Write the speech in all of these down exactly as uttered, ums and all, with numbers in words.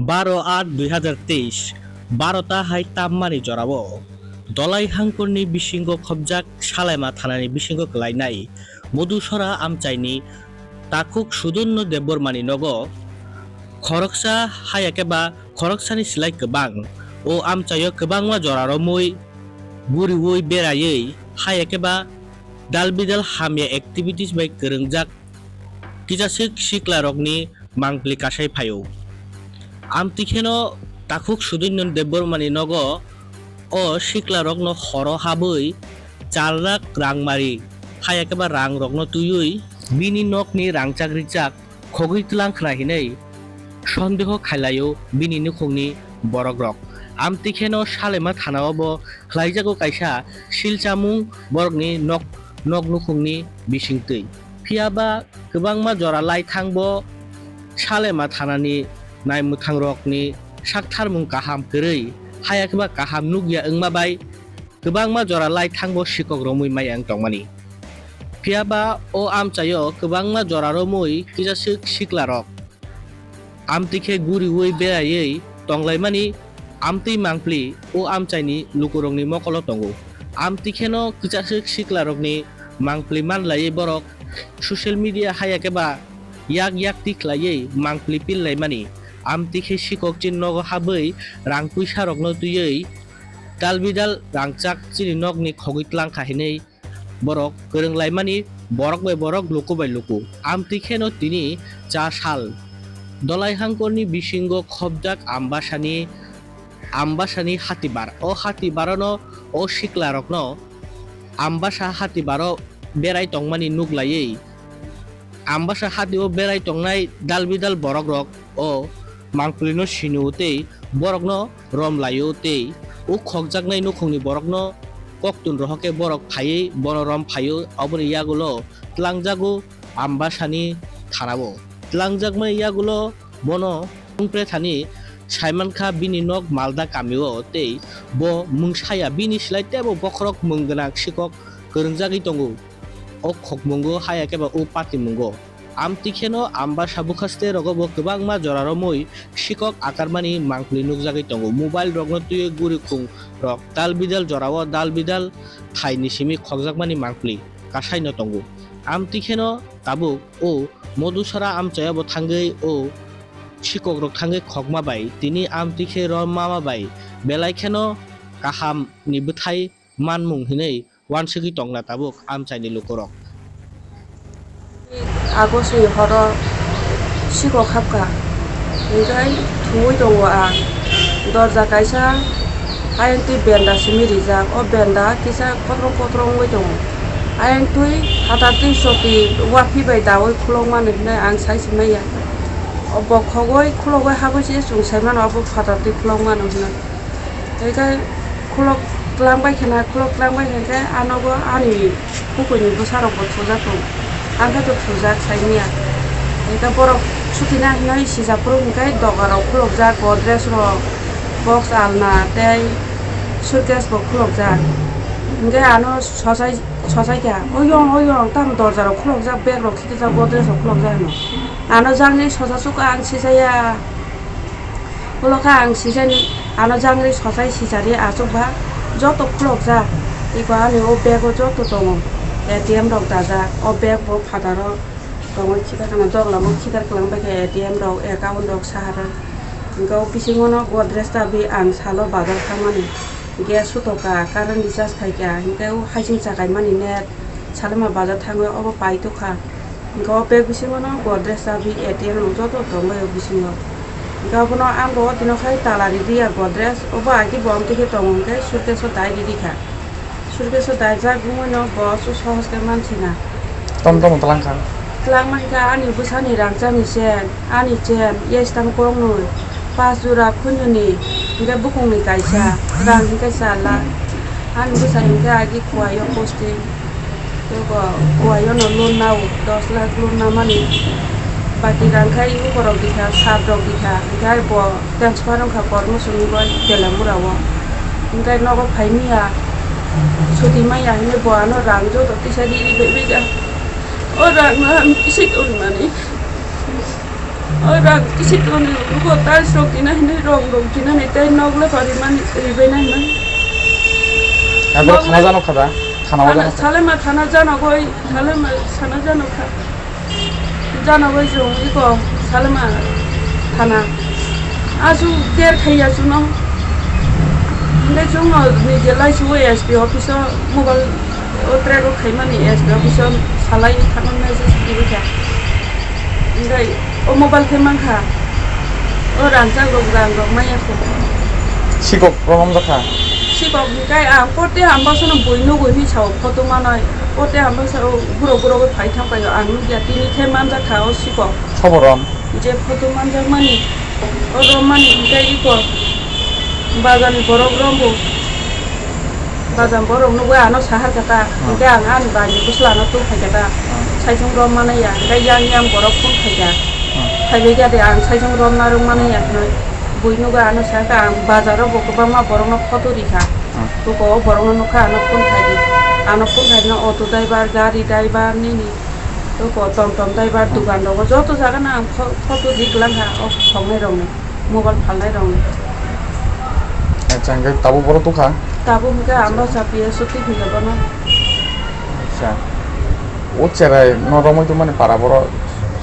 Baro aat dui hazar teis, barota hai tammani jorao Dolai Hangkorni bisingo khobjak Salema thanani bisingo kwlainai Modusora amchaini takhuk Sudunno Debbarmani nogo khoroksa haya khe ba khoroksani slai kwbang. O amchaio kwbangma jora romwi guriwi beraiwi haya khe ba dalbidal hamya activities bai kwrwngjak kisaswk siklarokni mangpli kasai phaio. Amtwi kheno takhuk Sudunno Debbarmani nogo o siklarokno horo habwi char lakh rang mari, haya khe ba rangrokno twiwi bini nokni rangchak rijak khogwi tlang khna hinwi sondeho khailaio bini nukhungni borokrok. Amtwi kheno Salema thanao bo khlaijago kaisa silchamung borokni nok, nok nukhungni bisingtwi. Phiya ba kwbangma jora lai thangbo Salema thanani naimwthangrokni saktharmung kaham kwrwi, haya khe ba kaham nukya wngma bai kwbangma jora lai thangbo sikok romwi maya wng tongmani. Phiya ba o amchaio kwbangma jora romwi kisaswk siklarok amtwi khe guriwi beraiwi tonglaimani amtwi mangpli o amchaini lukurokni mokolo tongo. Amtwi kheno kisaswk siklarokni mangpli manlaiwi borok social media haya khe ba yak yak tikhlaiwi mangpli pillaimani. Amtwi khe sikok chini nogo habwi rang puisarokno twiwi dalbidal rangchak chini nokni khogwi tlang kha hinwi borok kwrwng laimani, borok bai borok, luku bai luku. Amtwi kheno tini cha sal Dolai Hangkorni bisingo khobjak Ambasani, Ambasani hatibar. O hatibarono o siklarokno Ambasa hatibaro berai tongmani nuklaiwi Ambasa hatio berai tongnai dalbidal borokrok o mangpilino sinio tei borokno rom laio tei o khokjaknai nukhungni borokno koktun rohokhe borok phaiwi bono rom phaio. Oboni yagulo tlangjago Ambasani thanao. Tlangjakmani yagulo bono tungprethani saimankha bini nok Malda kamio tei bo mungsaya bini slai teibo bokhorok mung gwnang sikok kwrwngjagwi tongo. O khokmungo haya khe ba o patimungo. Amtwi kheno Ambasa bwkhaste rogo bo kwbangma jora romwi sikok akarmani mangpli nukjagwi tongo. Mobile rokno twiwi gurikhung rok dalbidal jorao dalbidal thaini simi khokjakmani mangpli kasaino tongo. Amtwi kheno tabuk o Modusora amchaya bo thangwi o sikok rok thangwi khokma bai tini amtwi khe ro mama bai belai kheno kaham ni bwthai manmung hinwi wansugwi tongna tabuk amchaini lukurok. Agosni horo sikok hapkha, hinkhe thungwi tongo ang. Dorja kaisa ayang twi benda simi rijak, o benda kisa kotrong kotrong wngwi tongo. Ayang twi phatar twi choti waphi bai daui khulokmani hinwi ang sai se manya. O bo khogwi khulogwi habwi se chwng sai mano, obo phatar twi khulokmano hinwi. Tei khe khulok twlang bai khe na, khulok twlang bai khe khe ano bo ani kukuini bwsa rok bo thujak tongo. Ang khe to thujak sai manya. Tei khe borok sutina hinwi sijak phuru hwnkhe doga rok khulokjak, godrej rok, box alna tei suitcase bo khulokjak. Hwnkhe ano sochai, sochai kha, "Oyong, oyong, tamo dorja rok khulokjak, bag rok khitijak, godrej rok khulokjak," hino. Ano jangni socha chukha ang sijaya. Ulo khe ang sijani, ano jangri sochai sijari achukba joto khulokjak. Eko ani o bag o joto tongo. A T M rok dajak. O bag bo phataro tongwi khita khana doglamo khitar kwlangbaikha A T M rok, account rok, sahar rok. Hinkhe o bisingo no Godrej chabi ang salo bazar thangmani. Gas sutoka, current recharge phaikha, hinkhe o hasing chakaimani net, Salima bazar thangwi obo paitokha. Hinkhe o bag bisingo no Godrej chabi, A T M rok joto tongwi o bisingo. Hinkhe obono ang bo o dino khai tala ridiya Godrej, obo agi bo amtwi khe tongo hinkhe suitcase o dai ridi kha. Suitcase o daijak wngwi no bo sohos khe mansina. Tom tom tlang kha. Twlangma hinkhe ani bwsani rangchakni chain, ani chain, yes tamo koknwi, pas jora khunjoni, hinkhe bukungni kaisa, rang hinkhe char lakh. Ani bwsa hinkhe agi kuaio posting, tei bo kuaio no loan nao, dos lakh loan namani. Baki rang khai lukurok dikha, sir rok dikha, hinkhe bo transfer wngkha Kormo Songni bai Telamura o. Hinkhe nogo phai manya, suti manya hinwi bo ano rang joto tisa riri bai bai kha. O rang no ang kisa tonmani. O rang kisi toni rugo tiles rok tina hinwi rong rok tina hinwi tei nok le pari mani ribai nai man. Abo Nok thana le jano khada, thana o Thana, jano khada. Salema thana jano goi, salema sana jano kha. Jano goi jong iko salema thana. Asu care khaiya suno. Hingke chwngno nije laisu S P office o mobile o track o khaimani S P office o salai thangma message ribai kha. Hingke o mobile khe mankha. O rangchak rok rang rok maya kho. Sikok romom jakha. Sikok hingke ang pote hambasono bui nugui hi sao photo manoi. Pote hambaso o guro guro phai thang paio ang nugya tini khe manjakha o sikok. Sobo rom? Je photo manjakmani, o romani hingke iko bazarni borok rombo. Bazar borok nugui ano sahar kata, Hmm. hingke ang ani bagni bwsla ano tubphai kata. Hmm. Saichung rom manaya, hingke yang yang borok phone khaika. Hmm. Phaibai kade ang saichung rom narwk manaya hinoi. Bui nugui ano sahar ka ang bazaro bo kwbangma borokno photo rikha. Hmm. Tuko o borokno nukha ano phone khaidi. Ano phone khaidino auto driver, gari driver nini. Toko tom tom driver, hmm, dukan rogo joto jaga no ang pho-, photo ri kwlangkha o songnai rokni, mobile phalnai rokni. Acha, hingke tabuk boro tukha? Tabuk hingke ang basa P S o twi phaiya bono. Acha. O cherai no romoi tongmani para boro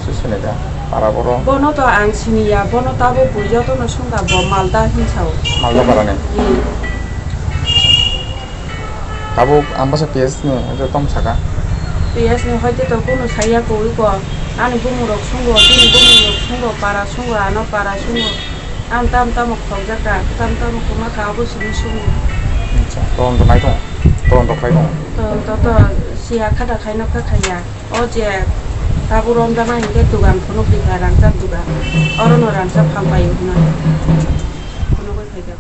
se sinai da? Para boro? Bono to ang siniya, bono tabuk bui jotono sungkha bo Malda hinsa o. Malda parani? Hmm. Tabuk ang basa P S ni, hwnkhe tom saka. P S ni hwnkhe to kunu saya kwrwi ko. Ani bumung rok sungo, bini bumung rok sungo, para sungo, ano para sungo. Ang tam tamo khokjak kha, tam tamo kwma kha, abo simi sungo. Acha, todonto nai tongo, todonto khlai tongo. To, to, to, siya kha da khaino kha khaiya. O je tabuk romjaknai hinkhe dugan phunuk rikha, rangchak dugan. Orono rangchak phalpaio hwnwi phunugwi phaikha.